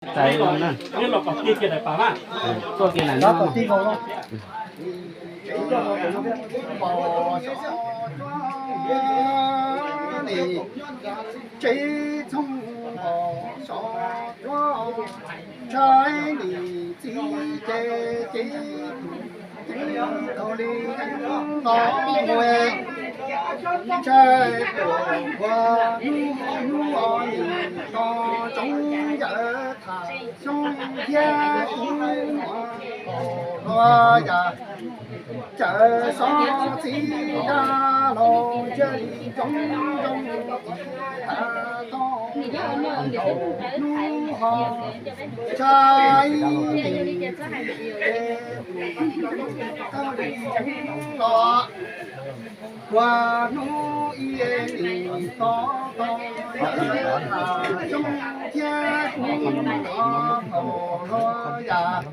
Txais los na. Tuaj kiag lawm no. Tsev txhooj os sov cuab, ntshai nim txiv ces cev tus ceev taug li yeeb los mus, ntshai tuam npua hnub hnub os nim tos tsoov yawm tham xyoob thiab ub muam los yam. Cawm xov txiv dab laug ntsia li coob coob, tav toj hnub ho ntshai ib nim tag li los, kua hnub ib nim to to, yawm tham xyoob thiab ub muam los yam.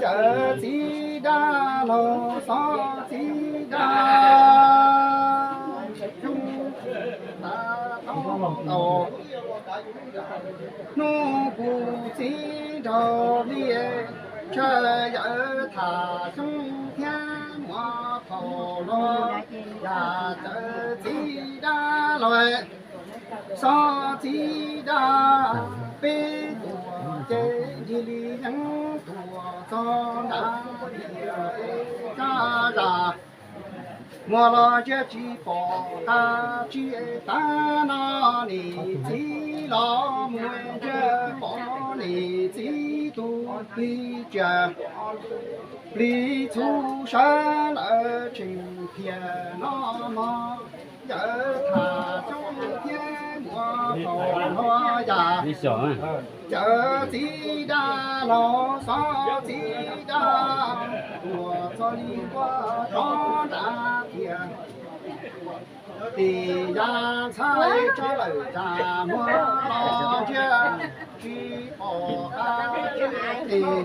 Cawm txiv dab laug xov txiv dab, hnub kuv txiv nraug li, ntshai yawm tham xyoob thiab muam thaum los yam. Cawm txiv dab laug xov txiv dab, peb tuam ces ncig li yeeb tuam txog nram tiam teb zaj zam. Muaj los ntsia tsis pom qab tsis tav no, nim txiv los mus ntsia pom nim txiv tus plig tsiaj plig txhu sawv lawm tseem phiaj no mog. Yawm tham xyoob thiab muam thaum los yam. Cawm txiv dab laug xov txiv dab, tuam txog li npua rov nram tiam teb yam ntxhais tso lawm tsam muaj los ntsia tsis pom qab tsis nim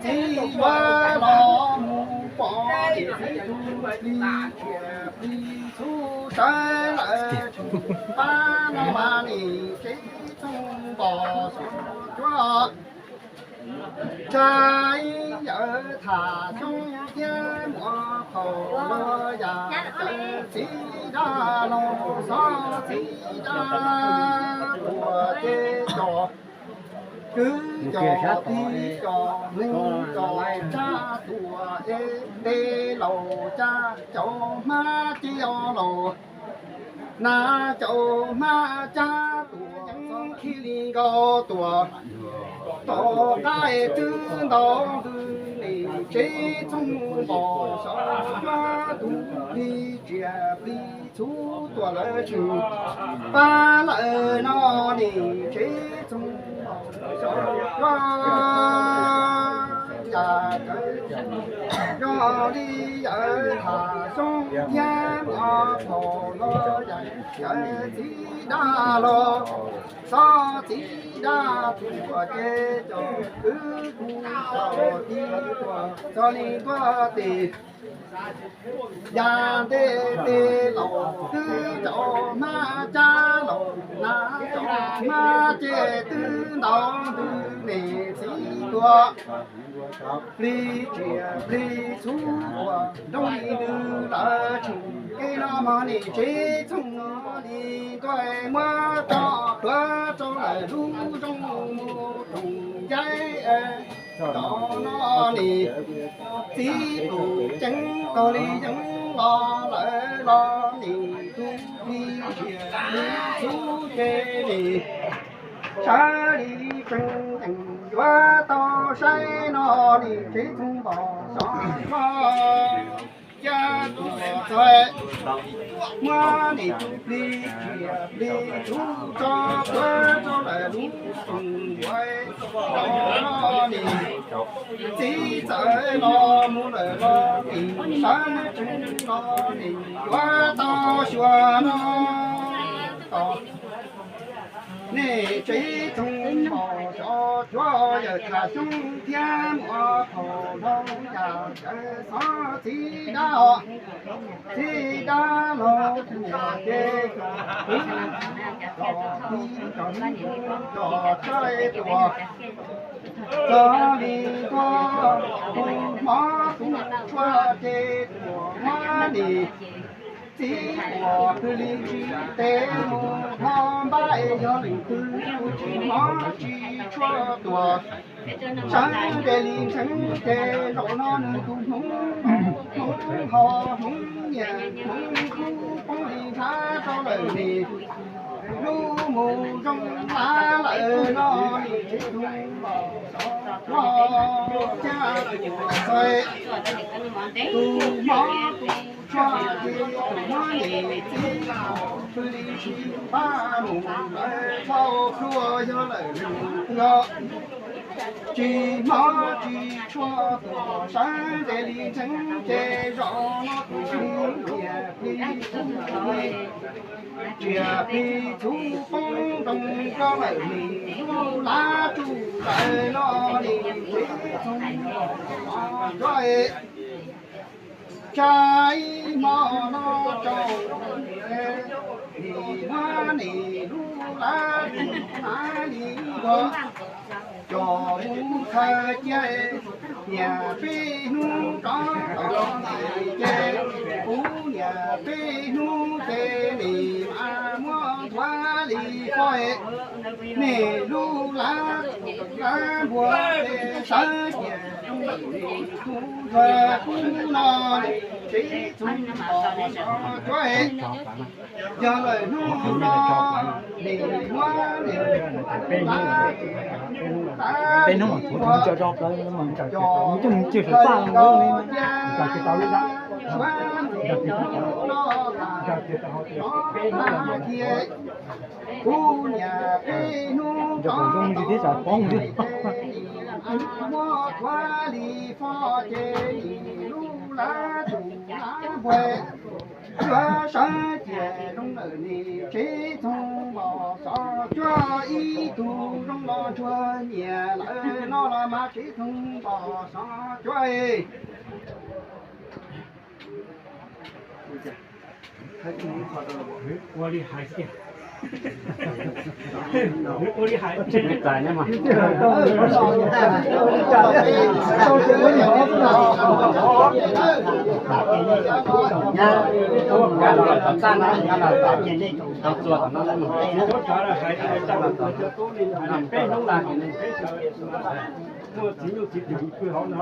txiv yuav los mus pom nim txiv tus plig tsiaj plig txhu sawv lawm tseem pab no mas nim tsev txhooj npos sov cuab. Ntshai yawm tham xyoob thiab muam thaum los yam. Cawm txiv dab laug xov txiv dab, tuam ces cov kwv cov tij cov neeg cov tsab tuam es tej laus cab caum hmab ces os laus na, caum hmab cab tuam txog khi li nkaus tuam. Tom qab twb ntau ntws nim tsev txhooj npos sov cuab, tus plig tsiaj plig txhu tuam lawm tseem pab lawm no nim tsev txhooj npos sov cuab. Yam kawg zoo li yawm tham xyoob thiab muam thaum los yam. Cawm txiv dab laug xov txiv dab, tuam ces cov kwv kuj cov tij tuam txog li npua teb yam ntej tej laus twb caum hmab cab laus na, caum hmab ces twb ntau ntws nim txiv tuam. Plig tsiaj plig txhu tuam nroo li ntws lawm tseem kev no mog nim tsev txhooj li ntuj muab tso pluav rau lawm lub zoo mus rooj yaib. Tom no nim txiv tus ceev taug li yeeb los lawm los nim tus plig tsiaj plig txhu ces nim sawv li tsees yeem yuav tau saib no nim tsev txhooj npos sov cuab. Yam tus txawj muab nim tus plig tsiaj plig txhu tso pluav rau lawm lub rooj yaib. Tom no nim txiv txawm los mus lawm los nim sawv tsees no nim yuav tau xyuas no. Tom nej tsev txhooj npos sov Suav yawm txhaj xyoob thiab muaj phaum nrau yam cawv xov txiv dab os, txiv dab los tus niam ces cov kwv cov tij cov niam cov txiv tuaj txog li ko, tus hmov tus tshuaj ces tus hmov nim txiv uas pw li tsis tes mus dhos npab es yog leej twg tus tsis hmov tsis tshuaj tuaj sawv nres li ntseev ces zaum no nws tus hmoov, hmoov ho hmoov nyiam hmoov kub poob li nrhav rau lawm li. Lub mus zoo lav lawm no li tsis tus los cas tus txhais tus hmov tus tshuaj ces tus hmov nim txiv pw li tsis npab mus lawm txhob ua pluag yog lawm li twg os. Tsis hmov tsis tshuaj tuaj sawv nres li ntseev ces zaum no tus hmoov nyiam plig txuj li tsiam plig txuv poob nroo rau lawm li lub lav tsuj lawm no li txiv txoog os cuab tsa ib hmo no rau nim muab nim lub lav tsuj hnav li nkuag coj mus khaws cia niam peb hnub rov los ces kuv niam peb hnub ces nim mas muab nthuav li ko nim lub lav tsuj lav npuag ces sawv cia tus ntsuag kub no nim txiv txoog os cuab yog lawm hnub no nim muab nim lub lav tsuj lav npuag coj mus khaws cia suav ntxim no tas cia kuv niam peb hnub rov los ces nim muab nthuav li ko ces nim lub lav tsuj lav npuag cuab sawv cia zoo lawm nim txiv txoog os xov cuab ib tug zoo los ntsuag nyiam lawm no los mas txiv txoog os xov cuab Peb hnub las ces nws peb sawv, muaj txiv nyuj txiv twm pw hauv no.